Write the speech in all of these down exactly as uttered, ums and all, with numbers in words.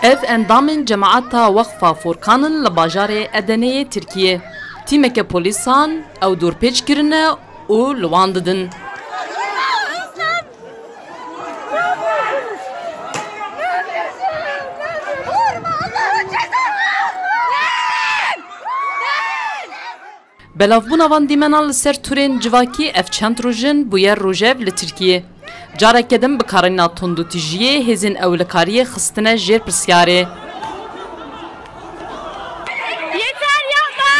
Ev endamên cemaeta Weqfa Furkan in li bajarê Edeneyê Tirkiyê. Tîmeke polîsan ew dorpêç kirine û li wan didin. Belavbûna van dîmenan li ser tûrên civakî ev çend roj in bûye rojev li Tirkiyê. Careke din bikaranîna tundûtîjiyê hêzên ewlekariyê xistine jêr pirsyarê. Yeter yapma!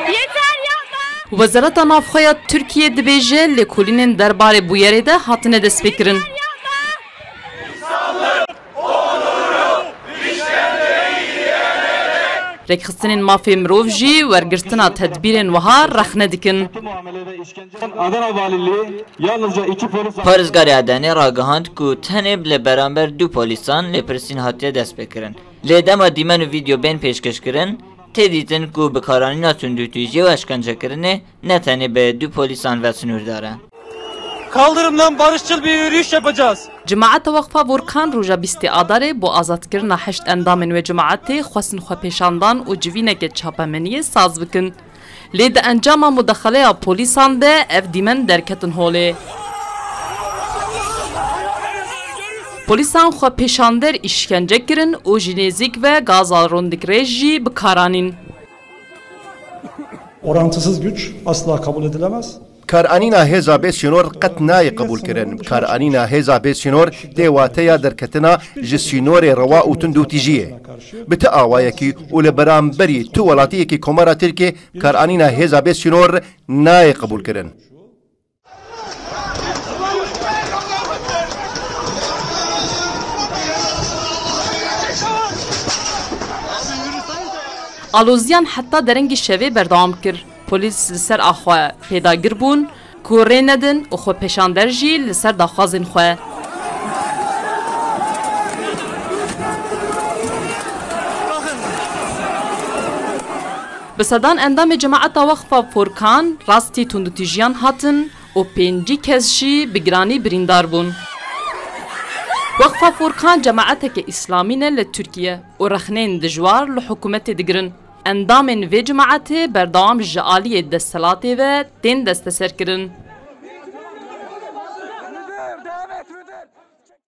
Yeter yapma! Wezareta Navxwe ya Tirkiyê dibêje lêkolînên derbarê bûyerê de hatine destpêkirin. Rêkxistinên mafê mirov jî wergirtina tedbîrên wiha rexne dikin. Adana Valiliği yalnızca iki polis Parêzgarê Edenê ragihand ku tenê li beramber du polîsan lêpirsîn hatiye destpêkirin. Lê dema dîmen û vîdeo bên pêşkêşkirin, tê dîtin ku bikaranîna tundûtîjiyê û eşkencekirinê ne tenê bi du polîsan ve sinûrdar e. Kaldırımdan barışçıl bir yürüyüş yapacağız. Cemaeta Weqfa Furkan roja bîstê Adarê bo azadkirina heşt endamên wê cemaetê xwestin xwepêşandan û civîneke çapemeniyê saz bikin. Lê di encama mudexeleya polîsan de ev dîmen derketin holê. Polîsan xwepêşander îşkence kirin û ji nêzîk ve gaza rûndikrêj jî bi kar anîn. Orantısız güç asla kabul edilemez. Karanîna hêza bê sînor qet nayê qebûlkirin. Karanîna hêza bê sînor tê wateya derketina ji sînorê rewa û tundûtîjiyê. Bi ti awayekî û li beramberî tu welatiyekî Komara Tirkiyê karanîna hêza bê sînor nayê qebûlkirin. Aloziyan heta derengî şevê berdewam kir. Polîs li ser a xwe pêdagir bûn ku rê nedin û xwepêşander jî li ser daxwazên xwe. Bi sedan endamê cemaeta Weqfa Furkan rastî tundûtîjiyan hatin û pêncî kes jî bi giranî birîndar bûn. Weqfa Furkan cemaeteke îslamî ne li Tirkiye û rexneyên dijwar li hikûmetê digirin. Endamên vê cemaetê berdewam ji aliyê desthilatê ve tên desteserkirin.